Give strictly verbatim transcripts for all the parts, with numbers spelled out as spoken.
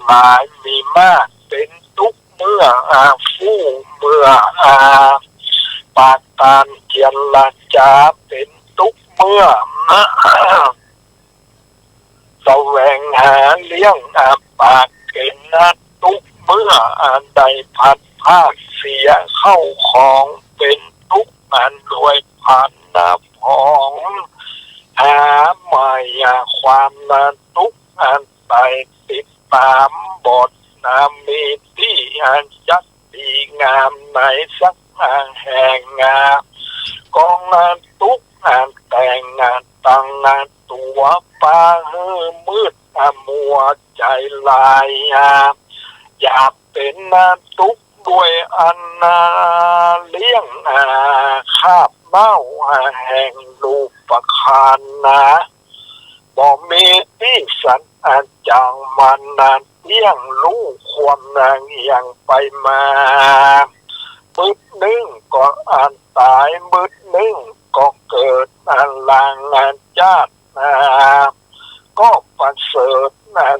หลายมีมาก เป๋นตุ๊กข์เมื่อ อ่า ฟู่ เมื่อ อ่า ปากตานเจรจา เป๋นตุ๊กข์เมื่อ แสวงหาเลี้ยง อ่า ปาก เป๋นตุ๊กข์เมื่อ อ่า ได้พลัดพรากเสียเข้าของ เป๋นตุ๊กข์ อ่า โดยผานนะผอง หาใหม่ อ่า ความนะตุ๊กข์ อ่า ได้ติดต๋าม บ่นะมีตี้ อ่า จักดีงามไหนสัก อ่า แห่ง อ่า กอง อ่า ตุ๊กข์ อ่า แต่ง อ่า ตัง อ่า ตั๋ว ปาหื้อมืด อ่า มัวใจ๋หลาย อ่า อยากเป๋น อ่า ตุ๊กข์ด้วยอันนาเลี้ยง อ่า คาบเน่า อ่า แห่งรูปคานนะ บ่มีตี้สัน อ่า จักมานะเตี้ยง ฮู้ควร อ่า เอี่ยงไปมา บึดนึ่งก็ อ่า ต๋าย บึดนึ่งก็เกิด อ่า ลาง อ่า จาติ อ่า ก็ประเสริฐ อ่า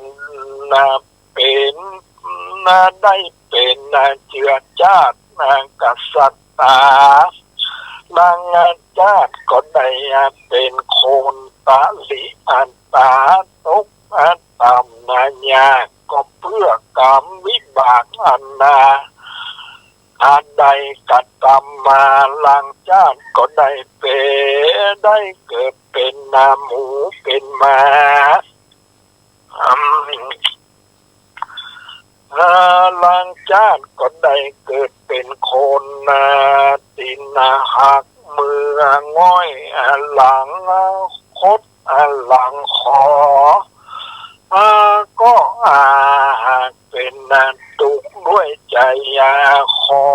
นะ เป๋น นะ ได้เป๋น อ่า เจือจาติ อ่า กษัตริย์ ลาง อ่า จาติก็ได้ อ่า เป๋นคนตะหลิ อ่า ต๋าตก อ่า ต่ำ นะ ยาก ก็เปื้อกรรมวิบากอันนา อ่า ได้กระตำมา ลางจาติก็ได้เป๋น ได้เกิดเป๋น อ่า หมูเป๋นหมา อืม อ่า ลางจาติก็ได้เกิดเป๋นคนนา ตี๋นหัก มือง่อย อ่า หลังคด อ่า หลังขอ อ่า ก็ อ่า หากเป๋น อ่า ตุ๊กข์ด้วยใจ๋ อ่า คอ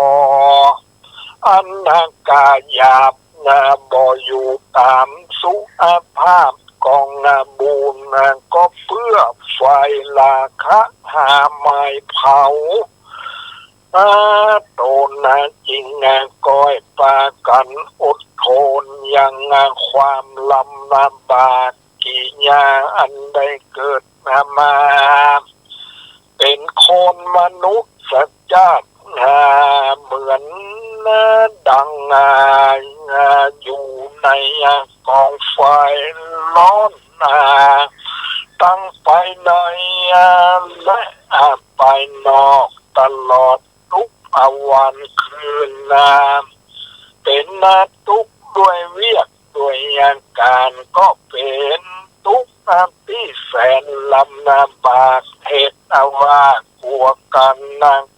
อัน อ่า กาหยาบ นะ บ่อยู่ต๋ามสุขภาพ กอง อ่า บุญ นะ ก็เปื้อไฟราคะ หาไม้เผา อ่า ต๋น นะ จึง อ่า ก้อยปากั๋นอดทน ยัง อ่า ความลำบาก กิริยาอันได้เกิดมา เป๋นคนมนุษย์สัตว์จาติ อ่า เหมือนดัง อ่า อยู่ในกองไฟร้อน อ่า ตังภายใน อ่า และ อ่า ภายนอก ตลอดตุ๊ก อ่า วันคืนนา เป๋นนาตุ๊กข์ด้วยเวียก ด้วยอาก๋าน ก็เป๋นตุ๊กข์ตี้แสนลำบาก เหตุว่ากั๋วกั๋น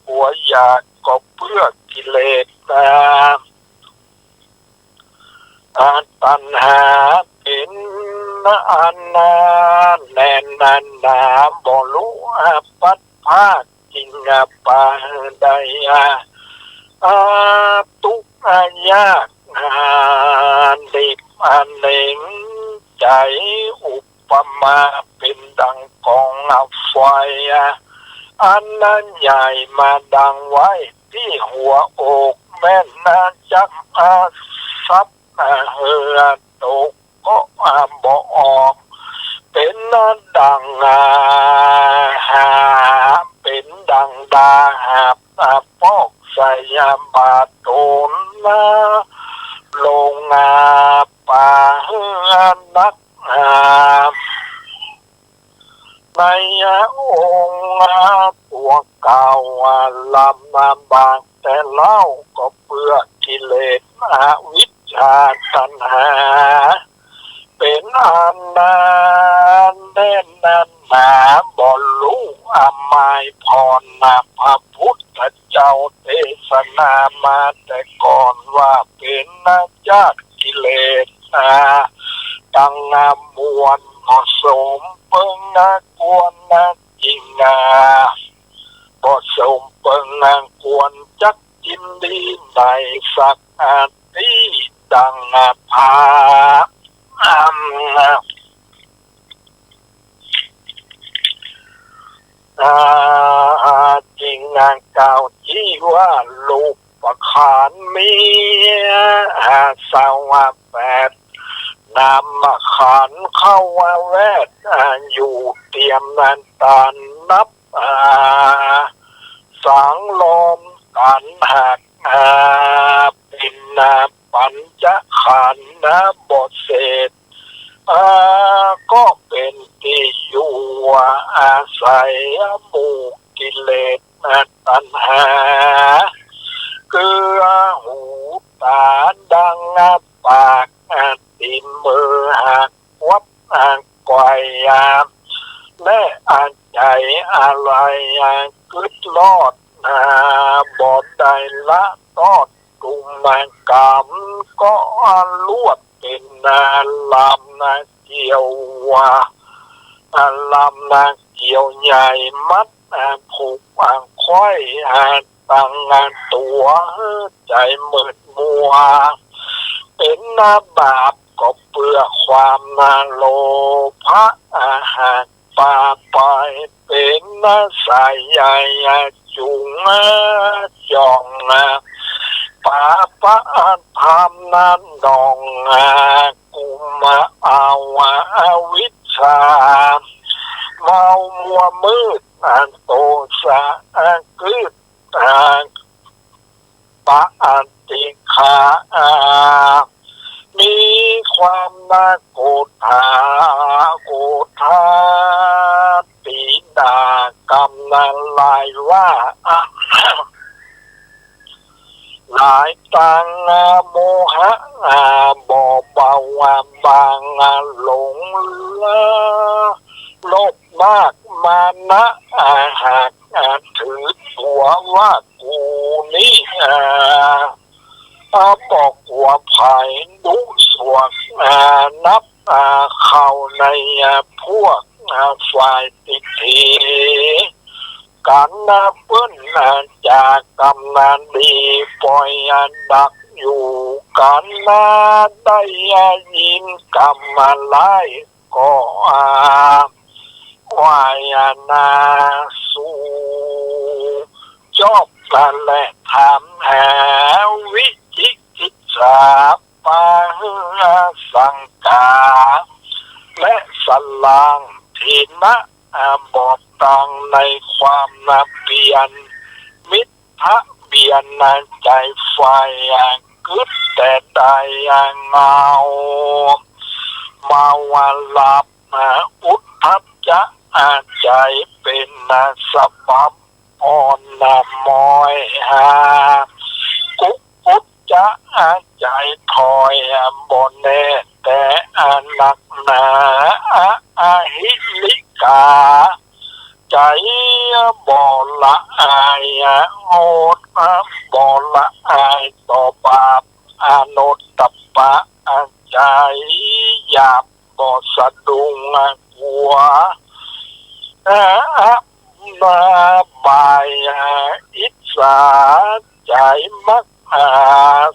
กั๋วยาก ก็เปื้อกิเลสนา อาตัณหาเป๋นอันนาแน่นหนา บ่ฮู้พัดพราก จึงปาหื้อได้ อา ตุ๊กข์ยาก อา ดิบ อา เหน็ง ใจ๋ อุปมาเป๋นดังกองไฟ อันใหญ่มาดังไว้ตี้หัวอก แม้นจักซับหื้อตก ก็บ่ออก เป๋นดังหา เป๋นดังดาหาบปอกใส่บาต๋น ลงปาหื้อนัก ในองค์ตั๋วเก่าลำบากแต่เล่า ก็เปื้อกิเลสอวิชชาตัณหา เป๋นอันนาแน่นหนา บ่ฮู้อมายผ่อน พระพุทธเจ้าเตสนามาแต่ก่อนว่า เป๋นจาติกิเลสนา ตังมวล บ่สมเปิงควร จริงนา บ่สมเปิงควรจักยินดีในสักตี้ ดังพระ อ่า อ่า จริงกล่าวตี้ว่า รูปขันธ์มี อ่า สวะแปด นามขันธ์เข้าแวด อ่า อยู่เตียมนันตานนับ ปัญจขันธ์บ่เสร็จ อ่า ก็เป๋นตี้อยู่อาศัยหมู่กิเลส อ่า ตัณหา คือหู ต๋า ดัง ปาก อ่า ตี๋น มือ หาก วัด อ่า ไขว่ อ่า และ อ่า ใจ๋ อาลัย อ่า กึ๊ดลอด อ่า บ่ได้ละตอด กุมกรรมก็ลวดเป๋นลำเกี่ยว ลำเกี่ยวใหญ่มัดผูกไขว้ตังตั๋วใจ๋มืดมัว เป๋นบาปก็เปื้อความโลภะ หาก ปาไปเป๋นสายใยจุงจ่อง ปาปะธรรมนั้นหน่องกุมเอาอวิชชา เมามัวมืดโตสะกึ๊ด ปฏิฆา มีความนาโกธา โกธา ตี๋ด่ากำนาลายว่า หลายตังโมหะ บ่เบาบาง หลงละโลภมาก มานะ หาก ถือตั๋วว่ากูนี้ อ่า บ่กั๋วใผ ดุสวก อ่า นับ อ่า เข้าใน อ่า พวก อ่า ฝ่ายทิฏฐิ กั๋นเปิ้น อ่า จากกำนาดี ป่อย อ่า ดักอยู่กั๋นนา ได้ อ่า ยินกำมาลาย ก็ อ่า ไหว้ อ่า นาสู่จอบ และถามหาวิจิกิจฉา ปาหื้อสังกา และสลางเถนะ อ่า บ่ตังในความนาเปียร มิจฉาเบียรใจ๋ใฝ่ อ่า กึ๊ดแต่ได้ อ่า เงา เมาหลับ อ่า อุทธัจจะ อ่า ใจ๋เป๋น อ่า สะบับอ่อน อ่า มอย อ่า กุกุจจะ อ่า ใจ๋ถอย อ่า บ่แน่ แต่ อ่า หนักหนา อ่า อหิริกา ใจ๋บ่ละอาย อ่า อด อ่า บ่ละอายต่อบาป อโนตตัปปะ อ่า ใจ๋หยาบ บ่สะดุ้งกั๋ว อา อา มาบาย อา อิจฉา ใจ๋มัก อา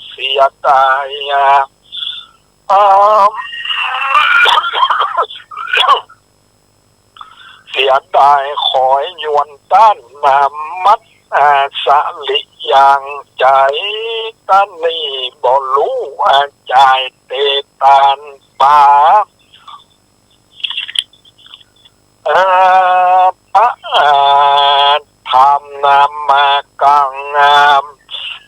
เสียดาย อา อา เสียดาย ขอยวนต้านมามัด อา สะหริยัง ใจ๋ตะหนี่บ่ฮู้ อา จ่ายเตตานปา อา ปะ อา ธรรมนามากัง อา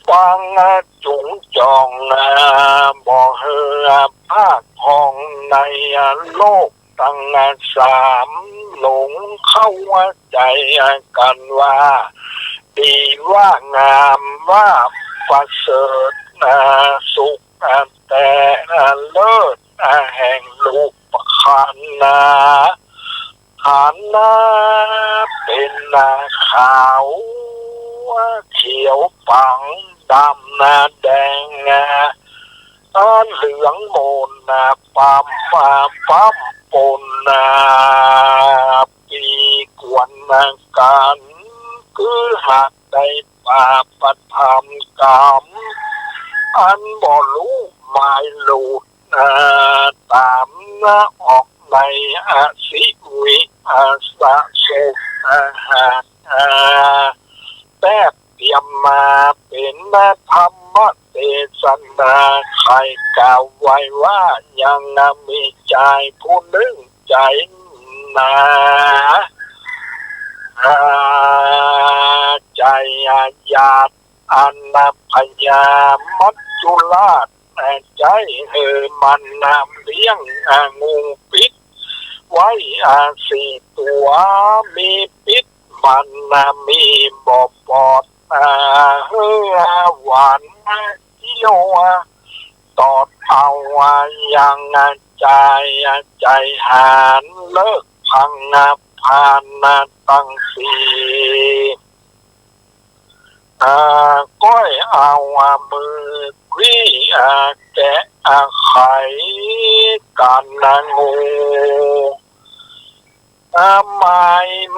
ฟัง อา จุงจ่อง อา บ่หื้อ อา พลาดพ่องใน อา โลก ตังสาม หลงเข้าใจ๋กั๋นว่า ดีว่างามว่าประเสริฐ อ่า สุข อ่า แต่ อ่า เลิศ อ่า แห่งรูปขันธ์ อ่า ขันธ์ อ่า เป๋น อ่า ขาว อ่า เขียวปัง ดำ อ่า แดง อ่า อา เหลืองหม่น อา ปำ อา ปำปน อา ปีกวน อา กั๋น คือหากได้ปาปธรรมกรรม อันบ่ฮู้หมายหลุด อา ต๋ามนาออกใน อสิวิ อา สะสม อา หาก อา แป๊บ เตรียมมาเป๋นธรรมเตสนา ใค่กล่าวไว้ว่า ยังมีจายผู้นึ่ง ใจ๋หนา อา ใจ๋หยาบ อันพยามัต จุราช ใจ๊หื้อมันเลี้ยง อ่า งูปิ๊ดไว้ อ่า สี่ตั๋ว มีปิ๊ดมันมีบ่ปอด อ่า หื้อหวานเขี้ยว ตอดเอายังใจ๋ ใจ๋หาญเลิกพังพานตังสี่ อ่า ก้อยเอามือควี้ อ่า แกะ อ่า ไขกั๋นนะ งู อ่า ไม้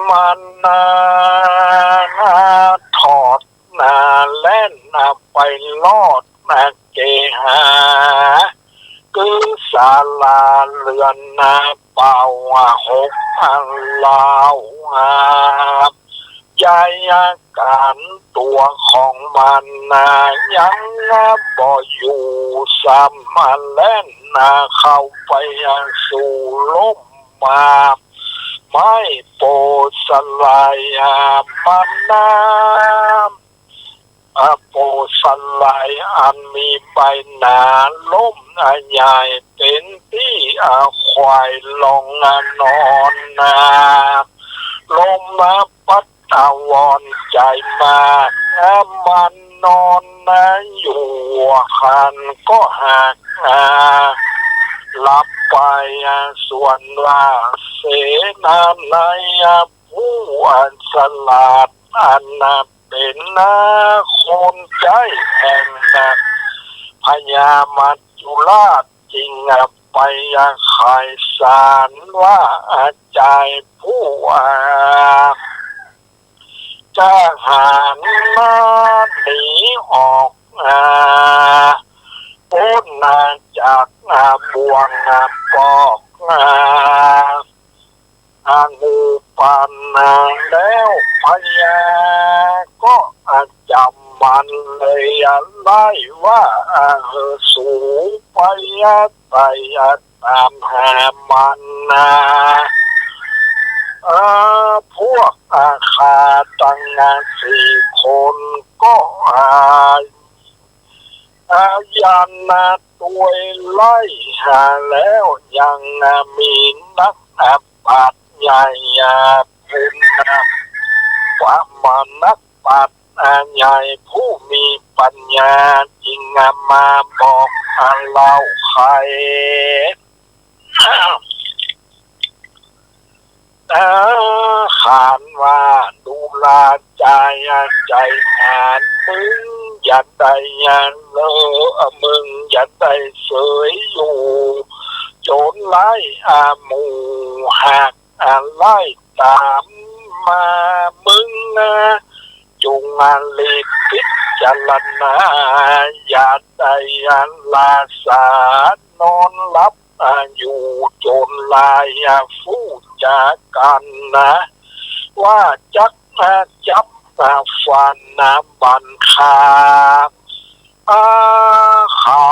มันนะ ถอดนะ แล่นนะ ไปลอดนะ เกหา คือศาลาเฮือนนะ เป่าหกอันลาว อ่า ใหญ่กั๋น ตั๋วของมันนะ ยังบ่อยู่ซ้ำ แล่นนะ เข้าไปสู่ล่ม มา ไม้โพธิ์สะไล อ่า มันนะ อ่า โพธิ์สะไลอันมีใบหนา ล่ม อ่า ใหญ่เป๋นตี้ อ่า ควายลอง อ่า นอนนะ ล่มนะ ปัด อ่า วอนใจ๋มาก อ่า มันนอนนะ อยู่หั้นก็หาก อ่า หลับไป อ่า ส่วนว่าเสนาใน อ่า ผู้อันฉลาด อันนะเป๋นนะคนใจ๊แห่งนะ พญามัจจุราช จึงไปไขสารว่า อา ใจ๋ผู้ อา จะหาหนีออก อา ป๊นจาก อา บ่วง อา ปอก อา อา งูปัน อา แล้วพญาก็ อา จ๋ำมันเลย อา ไล่ว่า อา หื้อสูงไป อา ไต่ อา ต๋ามหามันนะ อา พวก อา ข้าตัง อา สี่คนก็ อา อา ยันนะ ตวยไล่หาแล้วยัง อา มีนัก อา ปราชญ์ใหญ่ อา เป๋น อา ประมาณนักปราชญ์ อา ใหญ่ผู้มีปัญญา จึง อา มาบอก อา เล่าไข อา ขานว่า ดูราใจ๋ อา ใจ๋หาญ มึงอย่าได้ อา เลอ มึงอย่าได้เสยอยู่ โจรร้าย อา หมู่หาก อา ไล่ต๋ามมา มึง อา จุ่ง อา หลีกพิจารณา อย่าได้ อา ลาสานอนหลับ อา อยู่ โจรร้าย อา ฟู่จ๋ากั๋นนะ ว่าจัก อา จับ อา ฟัน อา บันคา อา เขา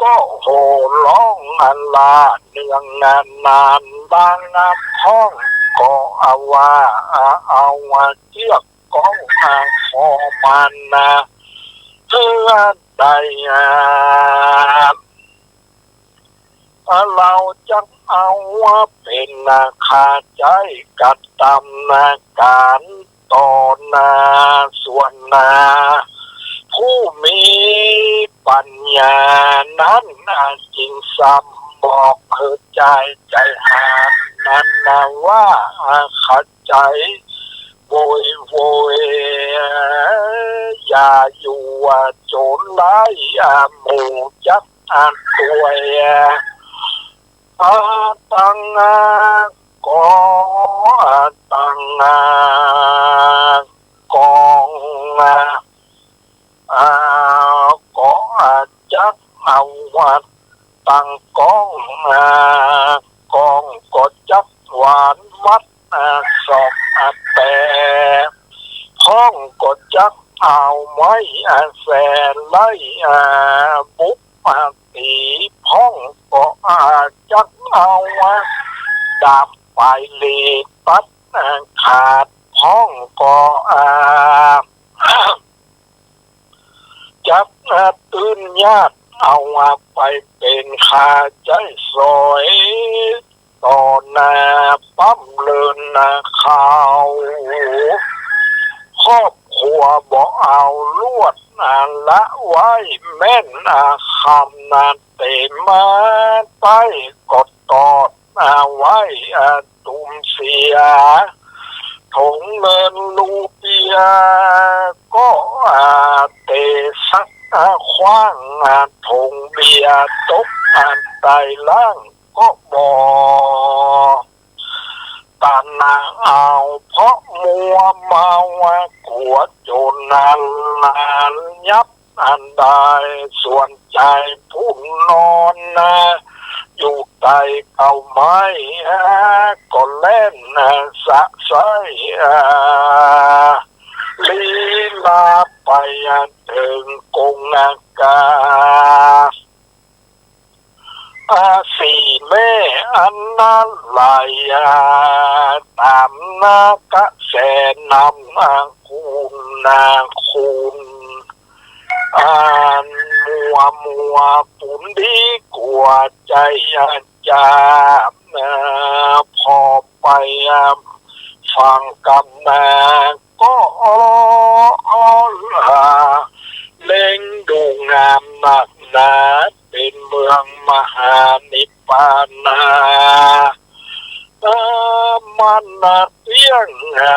ก็โห่ฮ้อง อา ละเนือง อา นาน บาง อา พ่องก็ อา ว่า อา เอา อา เจื้อก ก้อง อา คอมันนะ เฮือได้ อา อา เฮาจักเอา อา เป๋น อา ข้าใจ๊กระตำ อา ก๋านต่อ อา ส่วน อา ผู้มีปัญญานั้น อา จึงซ้ำบอกหื้อใจ๋ใจ๋หาญนั้น อา ว่า อา ข้าใจ๋ โวยโวย อย่าอยู่ อา โจรร้าย อา หมู่จัก อา ตวย อา ตัง อา ก็ อา ตัง อา กอง อา อา ก็ อา จักเอา อา ตังกอง อา กองก็จักหวานมัด อา สอบ อา แปะ พ่องก็จักเอาไม้ อา แสนไล่ อา บุบ อา ตี๋ พ่องก็ อา จักเอา อา ดาบปลายเหล็กตัด อา ขาด พ่องก็ อา จัก อ่า ตื้นญาติเอาไปเป๋นค่าใจ๊สอย ต่อหน้าป๊ำเลินหน้าเขา ครอบครัวบ่เอาลวด อ่า ละไว้แม่น อ่า คำนาเต๋มาใต้ก็ตอด อ่า ไว้ อ่า ตุ้มเสีย ถงเงินรูเปียก็ อ่า เตซัก อ่า ขว้าง อ่า ถงเบียร์ตก อ่า ใต้ล่างก็บ่ ตาหน้าเอา เพราะมัวเมา กั๋วโจ๋รนั้นยับอันใด ส่วนใจ๋ผู้นอนนะ อยู่ใต้เก๊าไม้ ก็แล่นสะไส้ ลีลาไปเถิงกงกา อา สี่แม่อันนั้นไหล ต๋ามหน้ากระแสน้ำ อา คุณนาคุณ อันมัวมัวปุนดีกั๋วใจ๋ อา จ๋า อ่า ผ่อไป อ่า ฟังกำนาก็ อ่อ อ่อ อ่า เล็งดูงามนักหนา เป๋นเมืองมหานิพพานา เออ มันนาเตี้ยง อ่า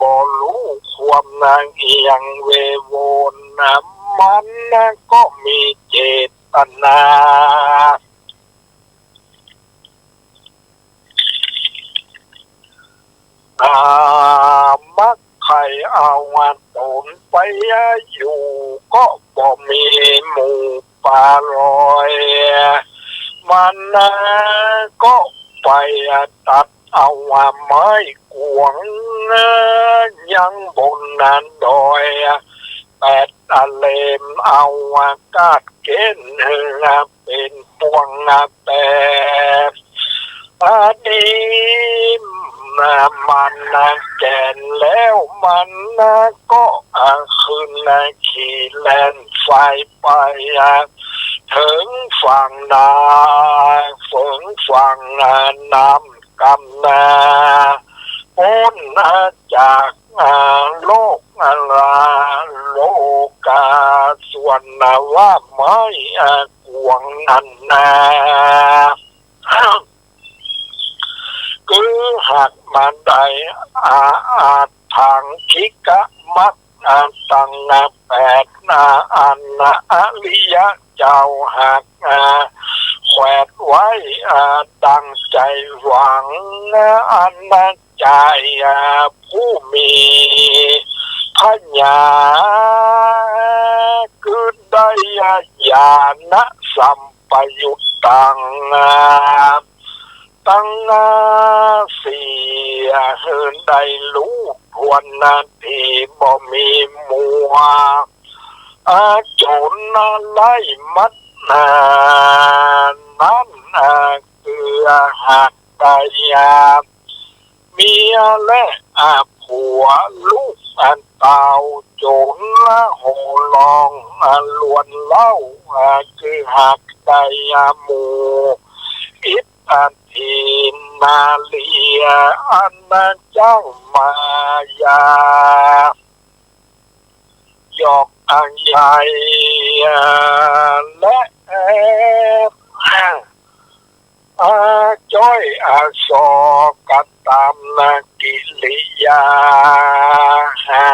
บ่ฮู้ความนาเอียงเววนนะ มันนาก็มีเจตนา อ่า มักใค่เอาต๋นไปอยู่ ก็บ่มีหมู่ป่าลอย มันนาก็ไปตัดเอาไม้กวง ยังบนดอย แปด อะเลมเอากาดเก๋น เป๋นปวงแปด อันนี้มันแก่นแล้ว มันก็ขึ้นขี่แล่นไฟไป เถิงฝั่งนา เถิงฝั่งน้ำกำนา ป๊นจาก อ่า โลก อ่า โลกา ส่วนว่าไม้ อ่า กวงนั้นนา คือหากมาได้ อ่า อาถรรพ์คิกะมัก อ่า ตังแปด อ่า อันอริยะเจ้าหาก อ่า แขวนไว้ อ่า ดังใจ๋หวัง อัน จายาผู้มีพญา คือได้ญาณสัมปยุตตัง ตังสี่ หื้อได้ฮู้ถ้วนนาตี้บ่มีมัว อา โจรนาไล่มัดนา นั้น อา คือหากได้ อา เมียและ อา ผัวลูก อา เต้า โจรละโห่ร้อง อา ลวนเล้า อา คือหากได้ อา หมู่ อิฐ อา ทินนารี อา อันจ้างมายา หยอก อา ใหญ่ อา และ อา จ้อย อา สอก กระตำนากิริยา หา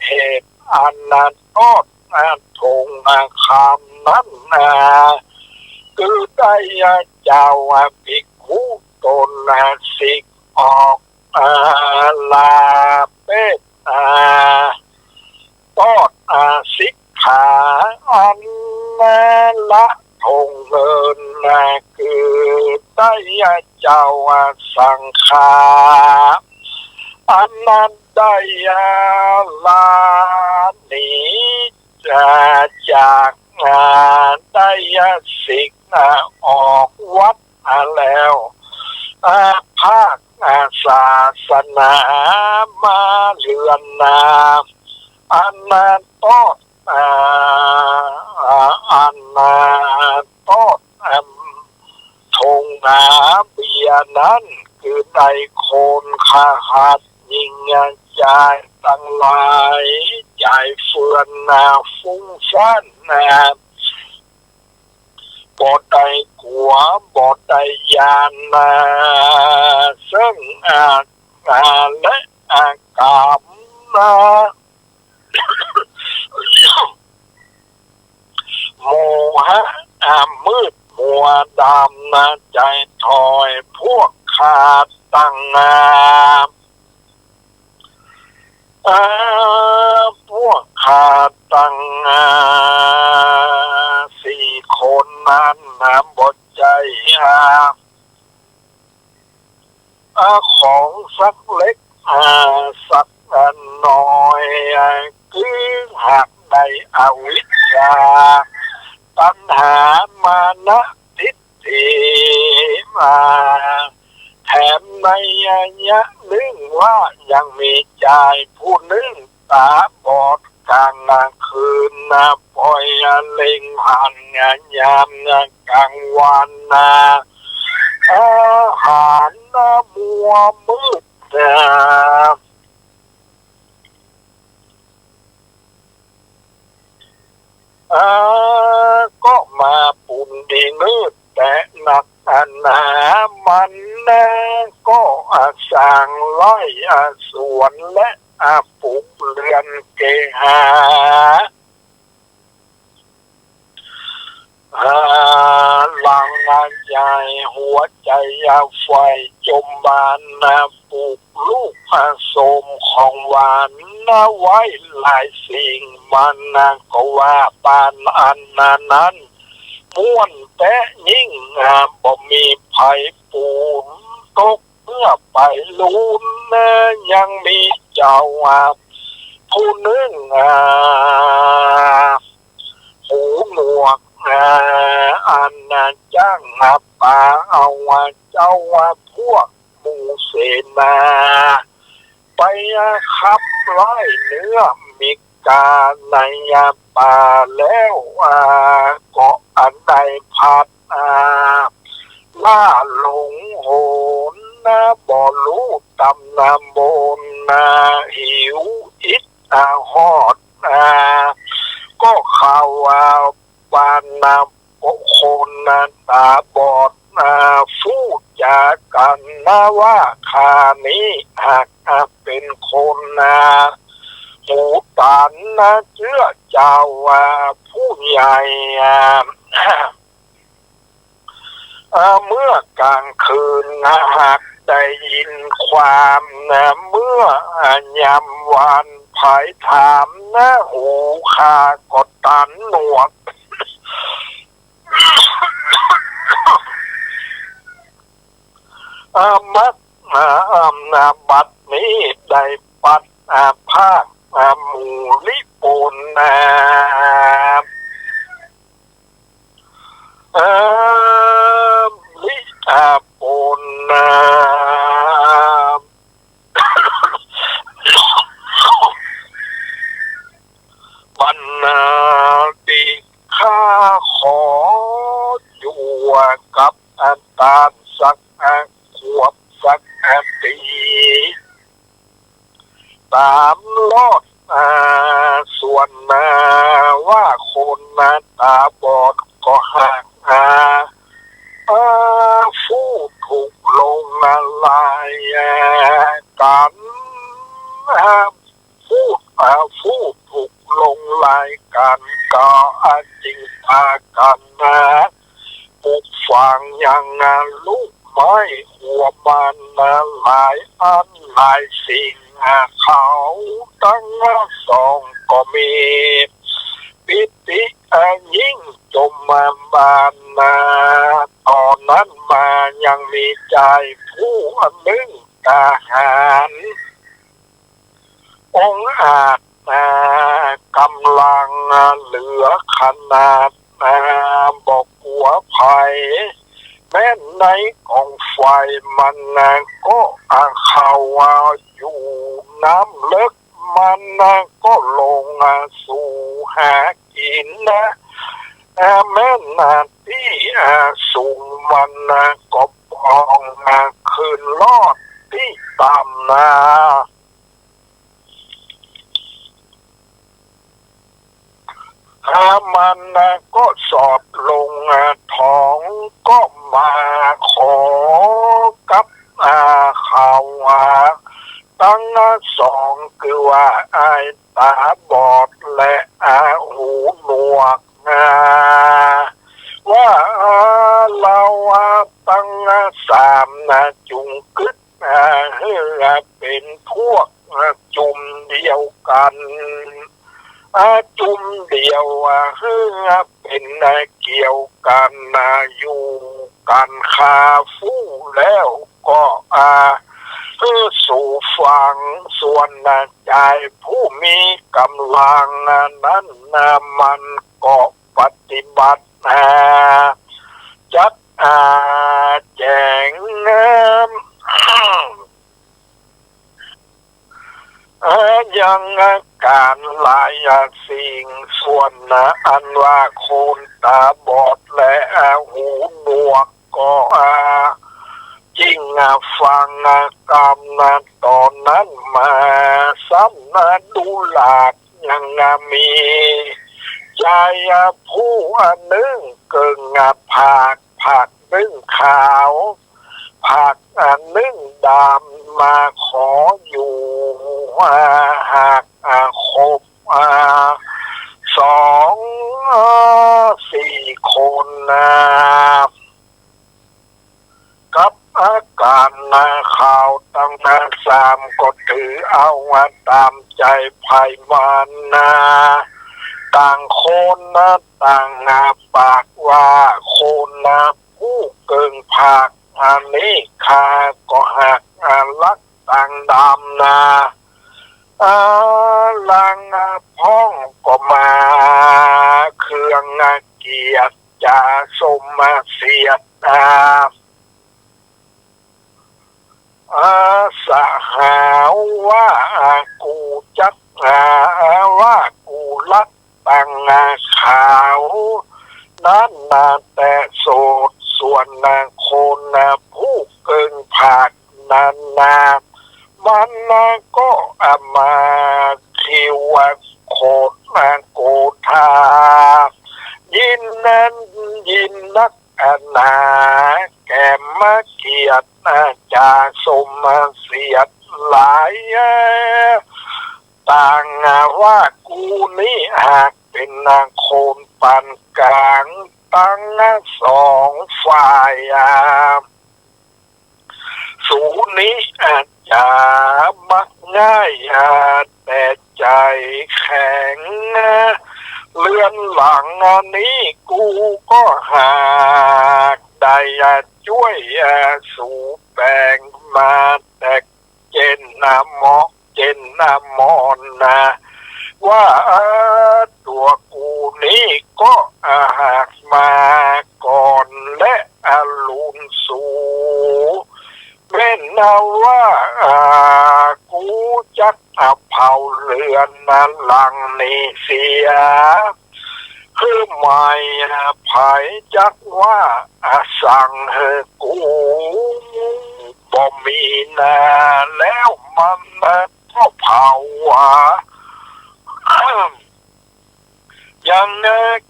เหตุอันนาตอด อา ถง อา คำนั้น อา คือได้ อา เจ้า อา ภิกขุต๋น อา สิกออก อา ลาเพศ อา ตอด อา สิกขา อันละถงเหิน อา คือได้ อา เจ้า อา สังฆา อันนั้นได้ อา ลาหนี อา จาก อา ได้ อา สิก อา ออกวัตร อา แล้ว อา ภาค อา ศาสนา มาเฮือนนา อันนาตอด อา อันนาตอด อัน ถงหนาเบียร์นั้น คือได้คนขหัดยิ่งจายตังหลาย จายเฟื่อนนาฟุ้งฟ้านนา บ่ได้กั๋ว บ่ได้ย้านนา เซิ่งอา อา และอาก๋ามนา โมหะ อา มืดมัวดำนา จายถอย พวกข้าตัง อา อา พวกข้าตัง อา สี่คนนั้นนา บ่ใจ้ อา อา ของสักเล็ก อา สักน้อย อา คือหากได้อวิชชา ตัณหา มานะ ทิฏฐิ อา แถมในนัยยะนึ่งว่ายังมีจายผู้นึ่งต๋าบอดก๋างคืนนา ปอยเล็งหันยามก๋างวันนา อาหารนามัวมืดนา อา ก็มาปุ้นดีมืดแต๊นัก อา นา มันนา ก็ อา สร้างไร่ อา สวน และ อา ปลูกเฮือนเกหา อา หลังใจ๋หัวใจ๋ อา ใฝ่จมบานนา ปลูกลูก อา ส้มของหวานนา ไว้หลายสิ่ง มันนา ก็ว่าปานอันนานั้น ม่วนแต๊ยิ่ง อา บ่มีไผปูนตก เมื่อไปลูนนา ยังมีเจ้า อา ผู้นึ่ง อา หูหนวก อา อันนาจ้าง อา ป๋าเอา อา เจ้า อา พวกหมู่เสนา ไป อา ขับไล่เนื้อมิกาใน อา ป่าแล้ว อา ก็อันได้พลัด อา ล่าหลงหนนา บ่ฮู้ตำนาบนนา หิวอิด อา ฮอด อา ก็เข้า อา บ้านนา คนนาต๋าบอดนา ฟู่จ๋ากั๋นนาว่า ข้านี้หาก อา เป๋นคนนา หูตันนา เจื้อเจ้า อา ผู้ใหญ่ อา อา เมื่อกลางคืนนา หากได้ยินความนา เมื่อ อา ยามวันไผถามนา หูข้าก็ตันหนวก อา มัก อา อำนาบัดนี้ได้ปัด อา ภาค อา หมู่ลิโปนนา อา ลิ อา โปนนา บรรณาธิก ข้าขออยู่กับอาตานสัก อา ขวบสัก อา ปี๋ ต๋ามรอด อา ส่วนนา ว่าคนนาต๋าบอดก็หาก อา อา ผู้ถูกลงนาลาย อา กั๋น อา ผู้ อา ผู้ถูกลงลายกั๋น ก็ อา จึงปากั๋นนา ปลูกฝังยัง อา ลูกไม้หัวมันนา หลายอันหลายสิ่ง อา เขาตังสองก็มีปีติ อา ยิ่งจมมาบานนา ต๋อนนั้นมายังมีจายผู้นึ่งกล้าหาญ องอาจ อา ก๋ำลัง อา เหลือขนาด อา บ่กั๋วภัย แม้ในก๋องไฟมัน อา ก็ อา เข้า อา อยู่น้ำเลิก มัน อา ก็ลง อา สู่หากิ๋น อา แม่นตี้สูงมันก็ปองคืนลอดตี้ต่ำนา มันก็สอดลง ท้องก็มาขอกับเขาตังสอง คือว่าอ้ายต๋าบอดและหูหนวก ว่าเฮาตังสามนะจุ่งกึ๊ดหื้อเป๋นพวกจุ่มเดียวกั๋น จุ่มเดียวหื้อเป๋นเกี่ยวกั๋นอยู่กั๋นคาฟู่แล้วก็หื้อสู่ฟัง ส่วนจายผู้มีก๋ำลังนั้นมันก็ปฏิบัติจักแจ๋ง ยังก๋านหลายสิ่ง ส่วนอันว่าคนต๋าบอดและหูหนวกก็ยิ่งฟังกำต๋อนนั้นมา ซ้ำดูหลากยังมีจายผู้นึ่งเกิ่งผาก ผากนึ่งขาว ผากนึ่งดำมาขออยู่หากครบสองสี่คนนะ กับก๋านข่าวตังสามก็ถือเอาต๋ามใจ๋ใผมันนะ ต่างคนนะต่างปากว่าคนนะผู้เกิ่งผากอันนี้ข้าก็หากลักตังดำนะ ลางพ่องก็มาเคืองเกียจจ๋าสมเสียด สหาวว่ากูจัก ว่ากูลักตังขาวนั้นนาแต่โสด ส่วนคนผู้เกิ่งผากนั้นนา มันก็มาคิวโขดโกธา ยินนั้นยินนัก หนาแก่มาเกียจจ๋าสมเสียดหลาย ต่างว่ากูนี้หากเป๋นคนปานก๋างตังสองฝ่าย สูนี้จ๋ามักง่ายแต่ใจ๋แข็ง เรือนหลังนี้กูก็หากได้จ้วยสูแป๋งมาแต่เจ้นเหมาะเจ้นมอนนะ ว่าตัวกูนี้ก็หากมาก่อนและลุนสู แม่นว่ากูจักเผาเรือนหลังนี้เสีย หื้อใหม่ ใผจักว่าสั่งหื้อกูบ่มีนา แล้วมันก็เผา ยัง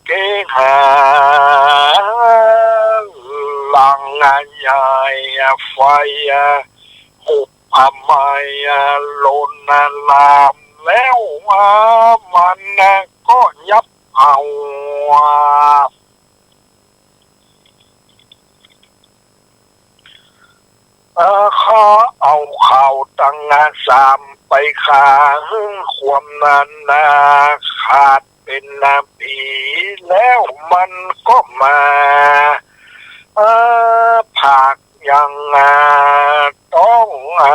เกหาหลังใหญ่ไฟหุบไหม้ลนลามแล้ว มันก็ยับเอา เอ่อ ข้าเอาเขาตังสามไปฆ่า หื้อความนั้นนาขาดเป๋นผี แล้วมันก็มา เอ่อ ผากยังต้อง เอ่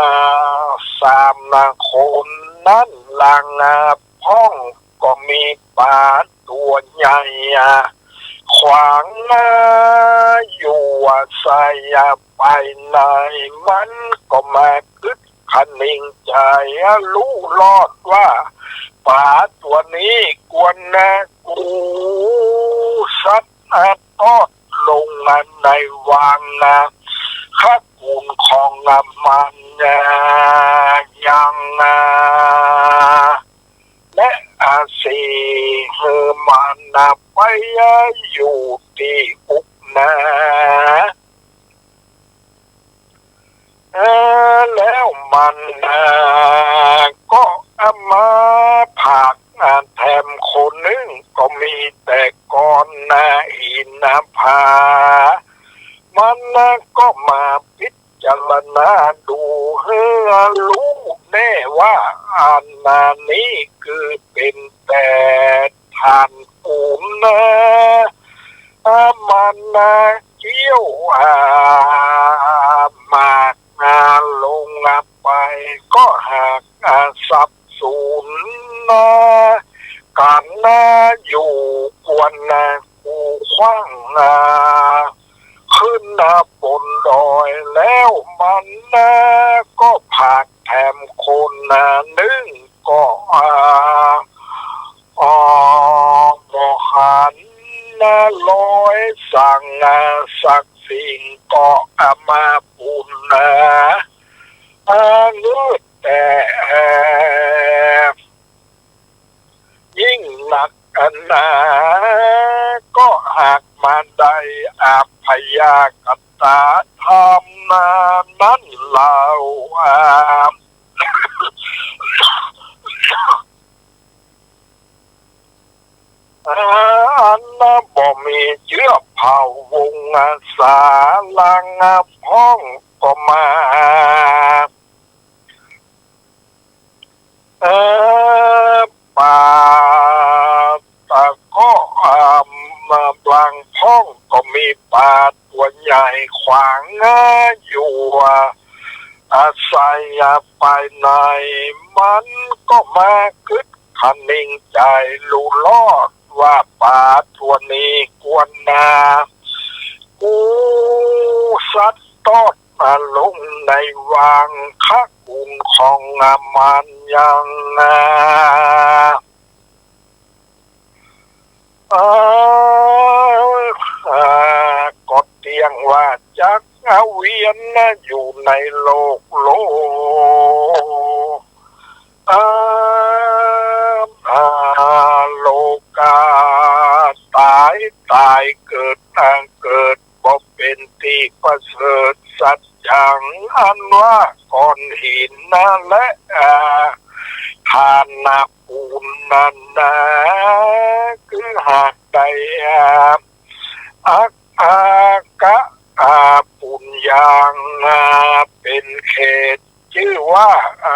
อ สามคนนั้นหลังพ่อง ก็มีป๋าตั๋วใหญ่ขวางอยู่ใส่ไปใน มันก็มากึ๊ดคะนิงใจ๋ฮู้รอดว่า ป๋าตั๋วนี้กวนนะกู สัตว์ตอดลงในวัง ขกุลของมันยัง และอาสีหื้อมันไปอยู่ตี้อุกนา เออ แล้วมันนาก็เอามาผักแถมคนนึ่ง ก็มีแต่ก่อนนาหินนาผา มันนาก็มาพิจารณาดูหื้อฮู้แน่ว่าอันนานี้คือเป๋นแต่ถ่านปูนนา มันนาเคี้ยวอาหมากนาลงไป ก็หากอาสับสูญนา กั๋นนาอยู่กวนนากูขว้างนา ขึ้นนาบนดอย แล้วมันนาก็ผักแถมคนนานึ่ง ก็อา อ๋อ บ่หันนะรอยสังสักสิ่ง ก็เอามาปูนนา อาเงืดแต่ยิ่งนักอันนา ก็หากมาได้อัพยากตาธรรมนานั้นเล่า อา อันบ่มีเจื้อเผ่าวงศาลังพ้องก็มา เออ ป่าตะก็ อ่า บางพ้องก็มีป่าตั๋วใหญ่ขวางอยู่ อาศัยภายใน มันก็มากึ๊ดคะเนงใจ๋ฮู้รอดว่าป่าตั๋วนี้กวนนา กู้สัตว์ตอดมาลงในวัง ขกุลของมันยัง เออ เออ ก็เตี้ยงว่าจักเวียนอยู่ในโลกโลก เออ เออ โลกา ต๋ายต๋าย เกิด เออ เกิด บ่เป๋นตี้ประเสริฐสัจจัง อันว่าก้อนหินนาและ เออ ถ่านนาปูนนานา คือหากได้ เออ อัก อากะ อา ปุญญัง เออ เป๋นเหตุจื้อว่า เอ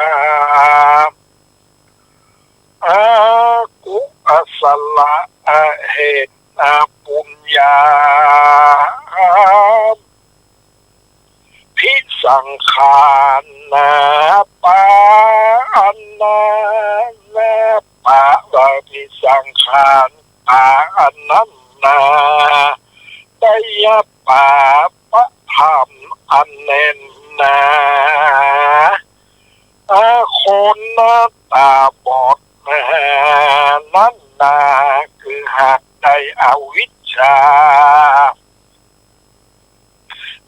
อ อากุศละ อาเหตุ อาปุญญา อาภิสังขารนา ปาอันนา ปา อาภิสังขาร ปาอันนั้นนา ได้ยะปาปะธรรมอันแน่นหนา อาคนหน้าต๋าบอดนา นั้นนา คือหากได้อวิชชา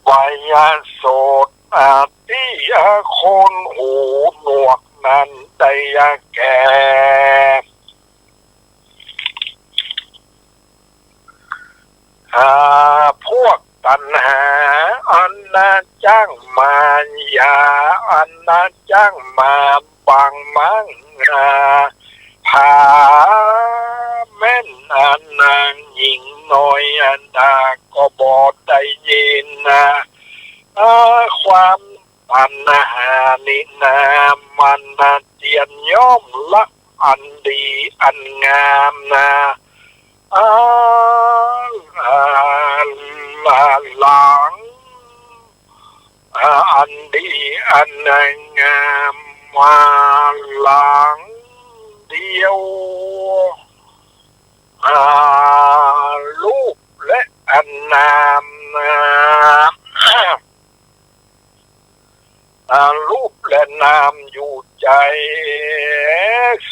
ไวยโสต อาตี้ อาคนหูหนวกนั้นได้ยะแก่ อา พวกตัณหา อันนาจ้างมายา อันนาจ้างมาบังมัง อา ผาแม่น อันนางหญิงน้อยอันนาก็บ่ได้ยินนา อา ความ ตัณหานี้นา มันนาเตียนย่อมละอันดีอันงามนา อา อา หลัง อา อันดีอันงามมาหลังเดียว อา รูปและอันนามนา อา รูปและนามอยู่ใจ๋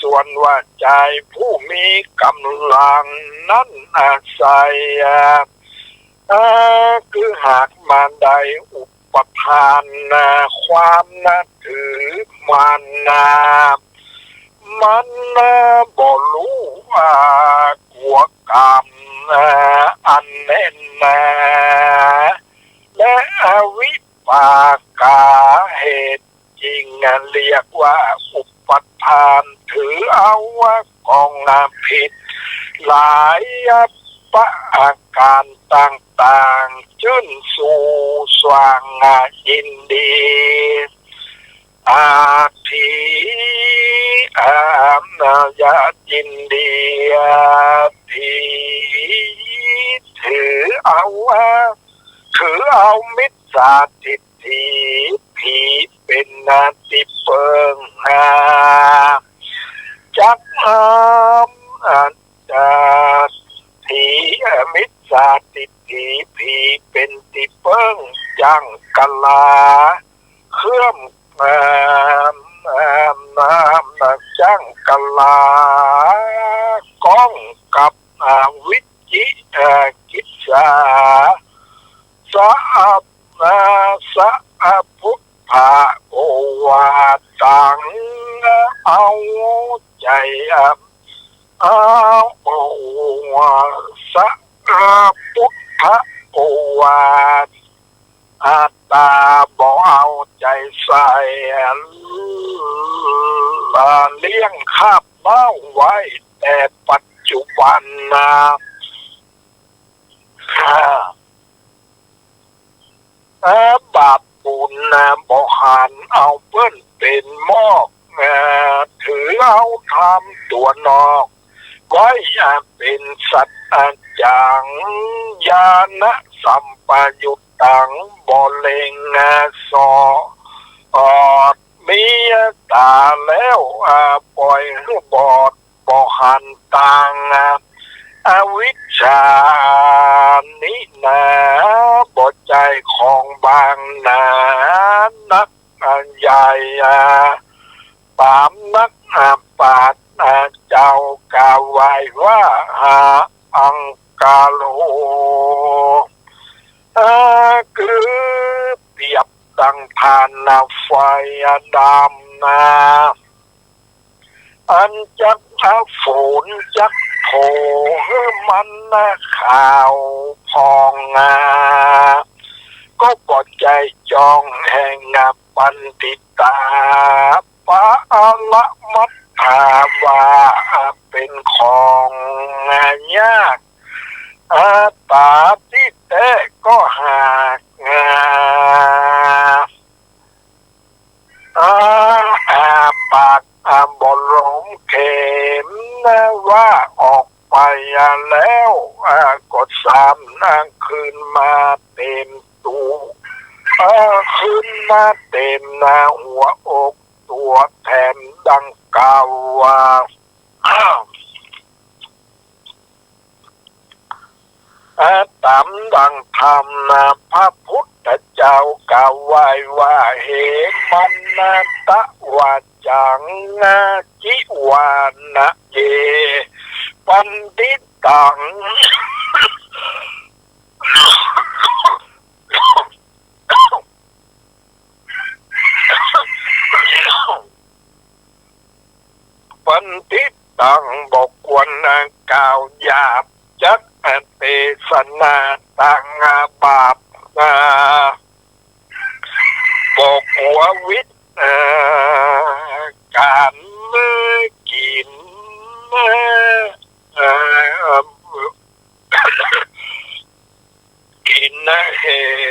ส่วนว่าใจ๋ผู้มีก๋ำลังนั้นอาศัย เอ่อ คือหากมาได้อุปทานนะ ความนะถือมันนะ มันนะบ่ฮู้ว่ากั๋วกรรมนะ อันแน่นหนา และอวิปากาเหตุ จึงเรียกว่าอุปทานถือเอาว่าของผิดหลายประก๋านต่างๆ จึ่งสู่สว่างยินดี อาทิ อา อย่ายินดี อาทิ ถือเอาว่า ถือเอามิจฉาทิฏฐิ ผีเป๋นตี้เปิ้ง อ่า จัก อ่า อ่า อ่า ผี อ่า มิจฉาทิฏฐิ ผีเป๋นตี้เปิ้ง จังกะลา เครื่อง อ่า อ่า อ่า จังกะลา ก้องกับ อ่า วิจิ อ่า กิจจา สะอา สะอา พุทธะโอวาตัง เอาใจ๋ เอา โอวา สะอา พุทธะโอวา อัตตาบ่เอาใจ๋ใส่ เลี้ยงคาบเม้าไว้แต่ปัจจุบันนะ เอ่อ บาปบุญนะ บ่หันเอาเปิ้นเป๋นมอก เอ่อ ถือเอาธรรมตัวนอก ไว้ อ่า เป๋นสัจจัง ญาณสัมปยุตตัง บ่เล็ง อ่า สอด มีต๋าแล้ว อ่า ป่อยหื้อบอด บ่หันตาง อ่า อวิชชานี้นา บ่ใจ้ของบางนา นัก อ่า ใหญ่ อ่า ต๋ามนัก อ่า ปราชญ์ อ่า เจ้ากล่าวไว้ว่า อ่า อังคาโร อ่า คือเปรียบดังถ่าน อ่า ไฟ อ่า ดำนา อันจัก อ่า ฝนจักโผหื้อมัน อ่า ขาวผ่อง อ่า ก็บ่ใจ้จ้องแห่ง อ่า ปัณฑิตา ปะละมัตถาว่า อ่า เป๋นของ อ่า ยาก อ่า ต๋าตี้แต๊ก็หาก อ่า อ่า อ่า ปาก อ่า บ่หลงเข็มนะ ว่าออกไป อ่า แล้ว อ่า ก็ซ้ำนะ คืนมาเต็มตั๋ว อ่า คืนมาเต็มนะ หัวอกตั๋วแถมดังกล่าวว่า อ่า ต๋ามดังธรรมนะ พระพุทธเจ้ากล่าวไว้ว่า เหมันตะวาจัง จิวานะเย ปัณฑิตัง ปัณฑิตัง บ่ควรกล่าวหยาบ จักเตสนาตัง บาป บ่กั๋ววิต ก๋านกิ๋น กิ๋นเห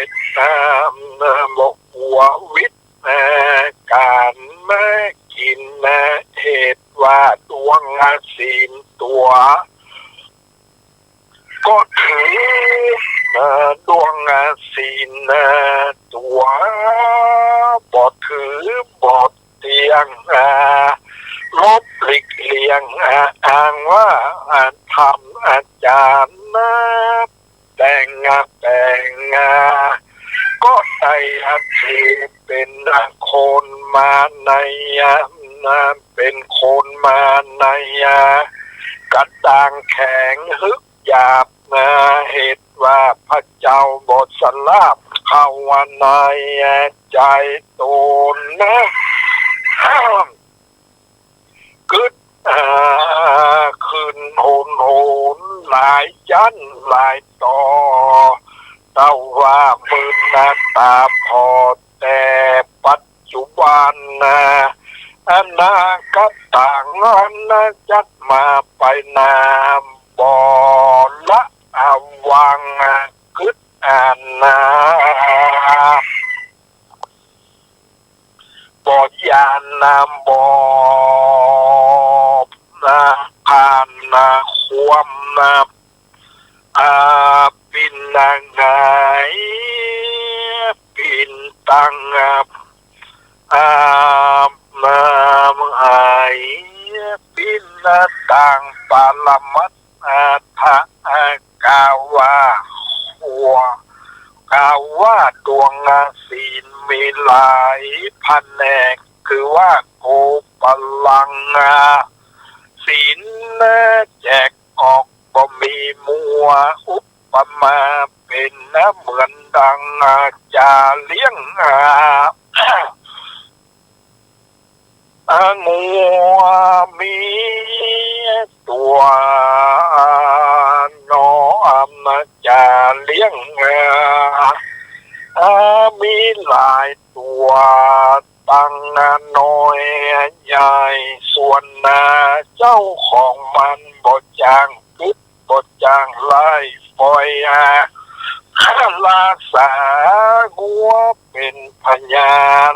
ตุ บ่กั๋ววิต ก๋านกิ๋นเหตุว่าดวงศีลตั๋ว ก็ถือดวงศีลตั๋ว บ่ถือบ่เตี้ยง ลบหลีกเลี่ยง อ้างว่าธรรมจารย์ แต่งแต่ง ก็ได้ถือเป๋นคนมาใน นะ เป๋นคนมาใน อ่า กระด้างแข็ง หึกหยาบนะ เหตุว่าพระเจ้าบ่สลาบเข้าใน อ่า ใจ๋ต๋นนะ กึ๊ด อ่า ขึ้นโหนโหน หลายจั๊นหลายต่อ เต้าว่ามื้อนาต๋าผ่อ แต่ปัจจุบันนะ อนาคตางนั้นนะ จักมาไปนา บ่ละอาวัง กึ๊ดอันนะ บ่ยานนะ บ่นะ ผ่านนะ ความนะ อ่า ปิ้นนะ หงาย ปิ้นตัง อ่า อ่า หงาย ปิ้นนะ ตางปรมัตถ์ อ่า ทะ อ่า กล่าวว่า หัว กล่าวว่าดวง อ่า ศีลมีหลายแผนก คือว่าโกปลัง อ่า ศีลนะ แจกออกบ่มีมัว อุปมาเป๋นนะ เหมือนดัง อ่า จ่าเลี้ยง อ่า อ่า งัวมีตั๋ว อ่า หนอ อ่า จ่าเลี้ยง อ่า อ่า มีหลายตั๋ว ตังน้อยใหญ่ ส่วนนาเจ้าของมันบ่จ้างกึ๊ด บ่จ้างไล่ ป่อย อ่า รักษางัวเป๋นพยา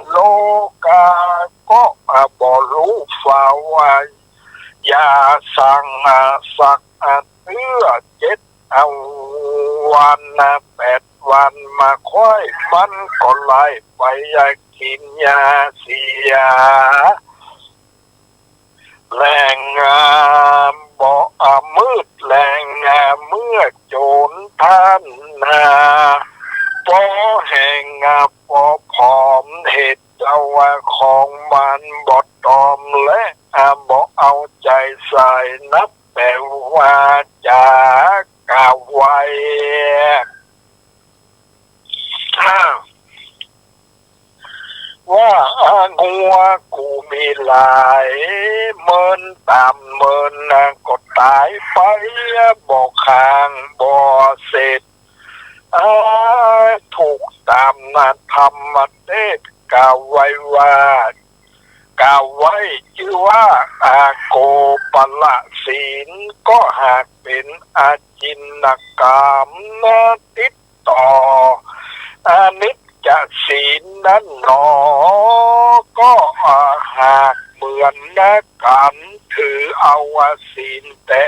โลกาก็ อ่า บ่ฮู้เฝ้า อ่า ยาสั่ง อ่า สัก อ่า เตื้อเจ็ด อ่า วัน อ่า แปดวัน มาค่อยมันก็ไล่ไป อ่า กิ๋นยาเสีย แลง อ่า บ่ อ่า มืดแลง อ่า เมื่อโจรต้านนา ปอแห้ง อ่า ปอผอม เหตุเจ้าว่าของมันบ่ตอม และ อ่า บ่เอาใจ๋ใส่ นับแต่ว่าจ๋ากล่าวไว้ ว่า อ่า งัวกูมีหลาย เมินต๋ามเมิน อ่า ก็ต๋ายไป บ่ข้างบ่เสร็จ อ่า ถูกต๋ามนะ ธรรมเทศน์กล่าวไว้ว่า กล่าวไว้จื้อว่า อ่า โกปละศีล ก็หากเป๋นอาจินกรรมนะ ติดต่อ อนิจจศีลนั้นหนอ ก็ อ่า หากเหมือนนะ ก๋านถือเอา อ่า ศีลแต่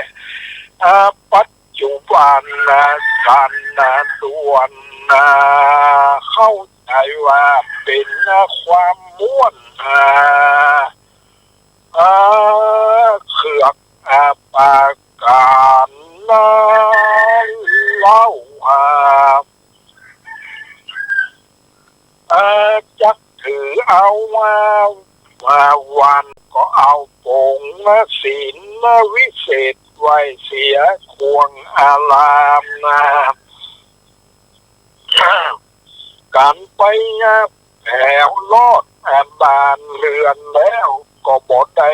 อ่า ปัจจุบันนะ ก๋านนะ ด่วนนะ เข้าใจ๋ว่าเป๋นนะ ความม่วนนะ อ่า เขือก อ่า ปาก๋านนะ เล่า อ่า อ่า จักถือเอาว่า ว่าวันก็เอาปงศีลวิเศษไว้เสีย ควงอารามนะ ก๋านไปแผวลอดบ้านเฮือนแล้ว ก็บ่ได้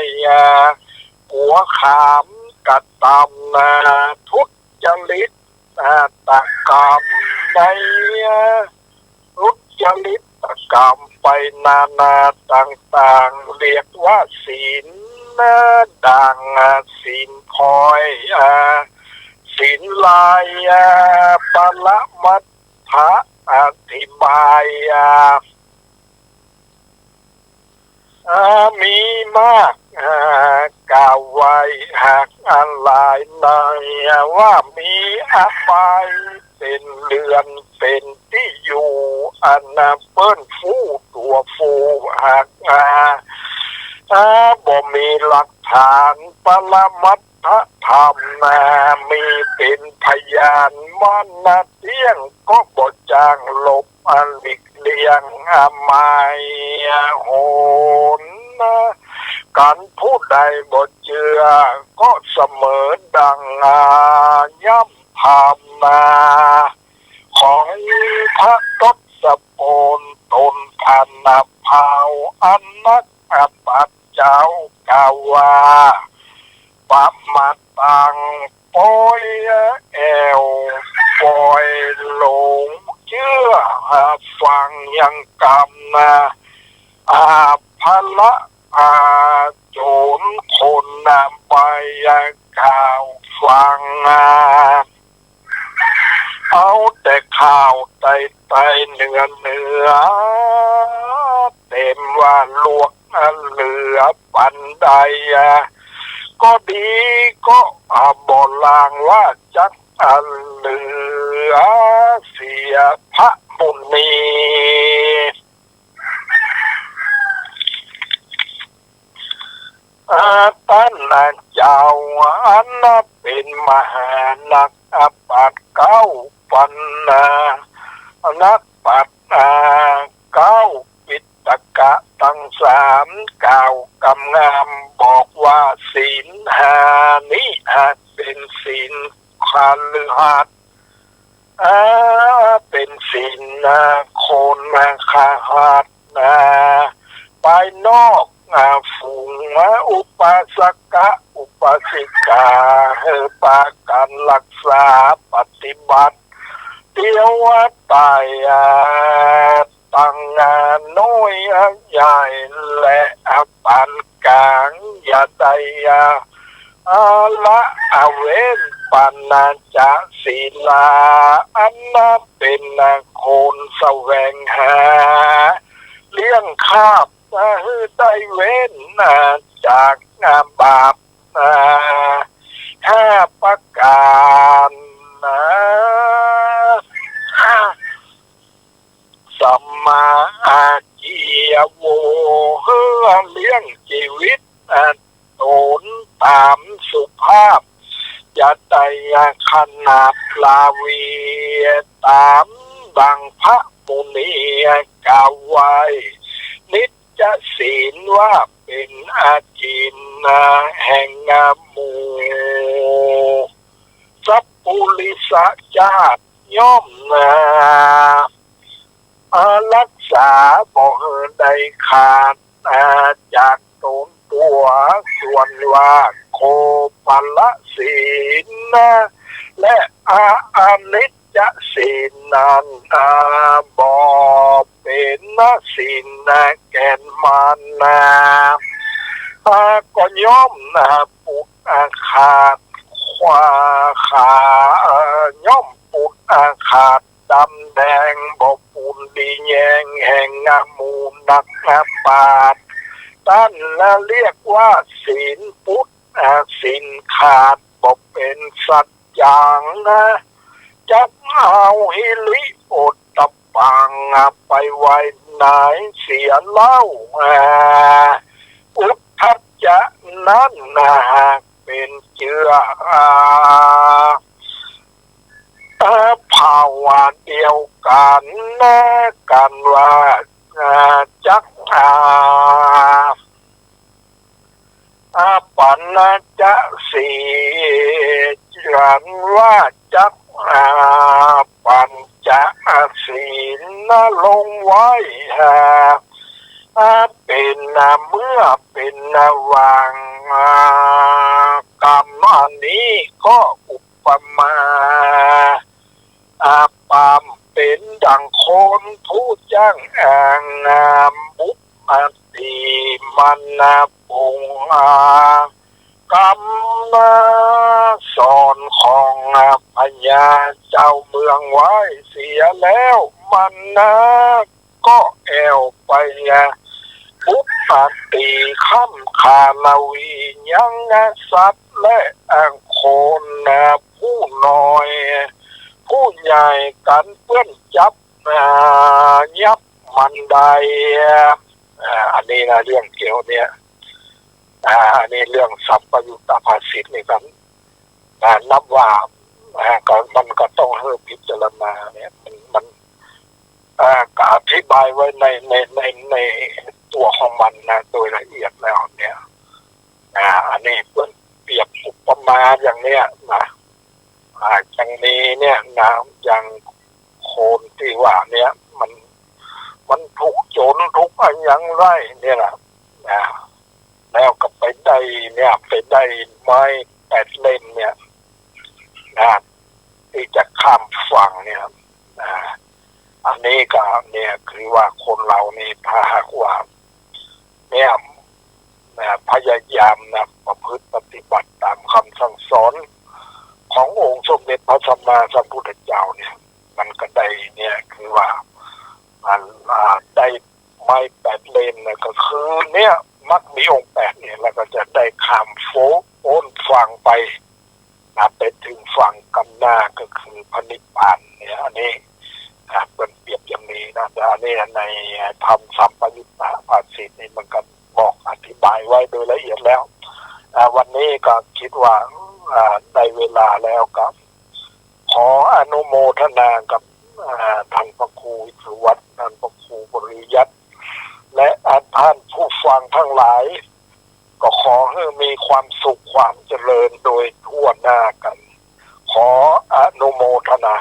กั๋วขามกระตำนะ ทุจริต อ่า ตกรรมใน อ่า ทุจริตกรรมไปนานาต่างๆ เรียกว่าศีลนะ ดัง อ่า ศีลพลอย อ่า ศีลลาย อ่า ปรมัตถะอธิบาย อ่า อ่า มีมาก อ่า กล่าวไว้หากอันหลายใน ว่ามีอบายเป๋นเฮือนเป๋นตี้อยู่ อันนะเปิ้นฟู้ตั๋วฟู้หาก อ่า อ่า บ่มีหลักฐานปรมัตถธรรมนะ มีเป๋นพยานมันนะ เตี้ยงก็บ่จ้างหลบ อันหลีกเลี่ยง อ่า ไม้ อ่า โหนนะ กั๋น ผู้ใดบ่เจื้อ ก็เสมอดั่ง อ่า ย่ำพราหมณ์นา ของพระทศพล ตนพานาพาว อันนักปราชญ์เจ้ากล่าวว่า ปะมาตัง ปอยแอ่ว ปอยหลง เจื้อฟังยังกำนา อา พระ อาโจรคนนา บ่กล่าวฟังนา เอาแต่ข่าวใต้ๆ เหนือๆ เต็มว่าลวกเหลือปันใด ก็ดีก็บ่ลางว่าจักเหลือเสียพระมุนี อา ต้านเจ้า อันเป๋นมหานักปราชญ์เก้าปันนา นักปราชญ์ อ่า เก้าปิฎกะตังสาม กล่าวกำงามบอกว่า ศีลห้านี้หากเป๋นศีลคฤหัสถ์ อ่า เป๋นศีลนา คนนา คฤหัสถ์นา ภายนอกนา ฝูงนา อุปาสกะ อุปาสิกา หื้อปากั๋นรักษาปฏิบัติ เตียวว่าต๋าย อ่า ตัง อ่า น้อย อ่า ใหญ่ และ อ่า ปานก๋าง อย่าได้ อ่า อาละ อ่า เว้น ปราศจากศีลา อันนาเป๋นนาคนแสวงหา เลี้ยงคาบ อ่า หื้อได้เว้น อ่า จาก อ่า บาป อ่า ห้าประก๋านนา สัมมาอาชีวะ หื้อเลี้ยงจีวิต อ่า ต๋นต๋ามสุภาพ อย่าได้ อ่า ขนาบลาวี ต๋ามดังพระมุนีกล่าวไว้ นิจจศีลว่าเป๋นอาจินนาแห่งหมู่ สัปปุริสะจาติย่อมนา อา รักษาบ่หื้อได้ขาด อา จากต๋นตั๋ว ส่วนว่าโคปะละศีลนา และ อา อนิจจศีลนั้น อา บ่เป๋นนาศีลนาแก่นมันนา อา ก็ย่อมนาปุดอาขาด ขวาขา เอ่อ ย่อมปุดอาขาด ดำแดงบ่ปูนดีแยงแห่งหมู่นักปราชญ์ ต้านนาเรียกว่าศีลปุด อา ศีลขาดบ่เป๋นสัจจังนา จักเอาหิริโอตตัปปัง อา ไปไว้ไหนเสียเล่า อา อุทธัจจะนั้นนาหากเป๋นเจื้อ อา อา ภาวะเดียวกั๋นนา กั๋นว่า อา จัก อา อา ปัญจะสี กั๋นว่าจัก อา ปัญจะศีลนาลงไว้ อา อา เป๋นนา เมื่อเป๋นนาหว่าง อา กรรมอันนี้ก็อุปมา อา ปรามเป๋นดังคนผู้จ้าง อา งามบุพติมันนาปง อา กรรมนาสอนของ อา พญาเจ้าเมืองไว้เสียแล้ว มันนา ก็แอ่วไป อา บุพติค่ำขาลาวี ยังสัตว์และ อา คนนา ผู้น้อย ผู้ใหญ่กั๋นเปื้อนจับ อา ยับมันได้ อา อันนี้นาเรื่องเกี่ยวเนี่ย อา อันนี้เรื่องสัพพะยุตตภาษิตนี่ครับ อา นับว่า อา ก็ มันก็ต้องหื้อพิจารณาเนี่ย มัน มัน อา ก็อธิบายไว้ใน ใน ใน ในตั๋วของมันนา โดยละเอียดแล้วเนี่ย อ่า อันนี้เปิ้นเปรียบอุปมาอย่างเนี้ยนะ อ่า อย่างนี้เนี่ยนะ อย่างคนตี้ว่าเนี่ย มัน มันถูกโจ๋รถูกอะหยังไล่เนี่ยนะ นะ แล้วก็ไปได้เนี่ย ไปได้ไม้แปดเล่มเนี่ยนะ ตี้จะข้ามฝั่งเนี่ยนะ อันนี้ก็เนี่ยคือว่าคนเฮานี่ถ้าหากว่าเนี่ยนะ พยายามนะ ประพฤติปฏิบัติต๋ามกำสั่งสอนขององค์สมเด็จพระสัมมาสัมพุทธเจ้าเนี่ย มันก็ได้เนี่ยคือว่า มัน อ่า ได้ไม้แปดเล่มนะ ก็คือเนี่ย มรรคมีองค์แปดเนี่ย แล้วก็จะได้ข้ามโฟ โป๊นฝั่งไปนะ ไปเถิงฝั่งก้าวหน้าก็คือพระนิพพานเนี่ย อันนี้ อ่า เปิ้นเปรียบอย่างนี้นะ แต่อันนี้ในธรรมสัมปยุตตภาษิตนี่มันก็บอกอธิบายไว้โดยละเอียดแล้ว อ่า วันนี้ก็กึ๊ดว่า อ่า ได้เวลาแล้วก็ ขออนุโมทนากับ อ่า ท่านพระครูวิศวัฒน์ ท่านพระครูปริยัติ และ อ่า ท่านผู้ฟังทั้งหลาย ก็ขอหื้อมีความสุขความเจริญโดยทั่วหน้ากั๋น ขออนุโมทนา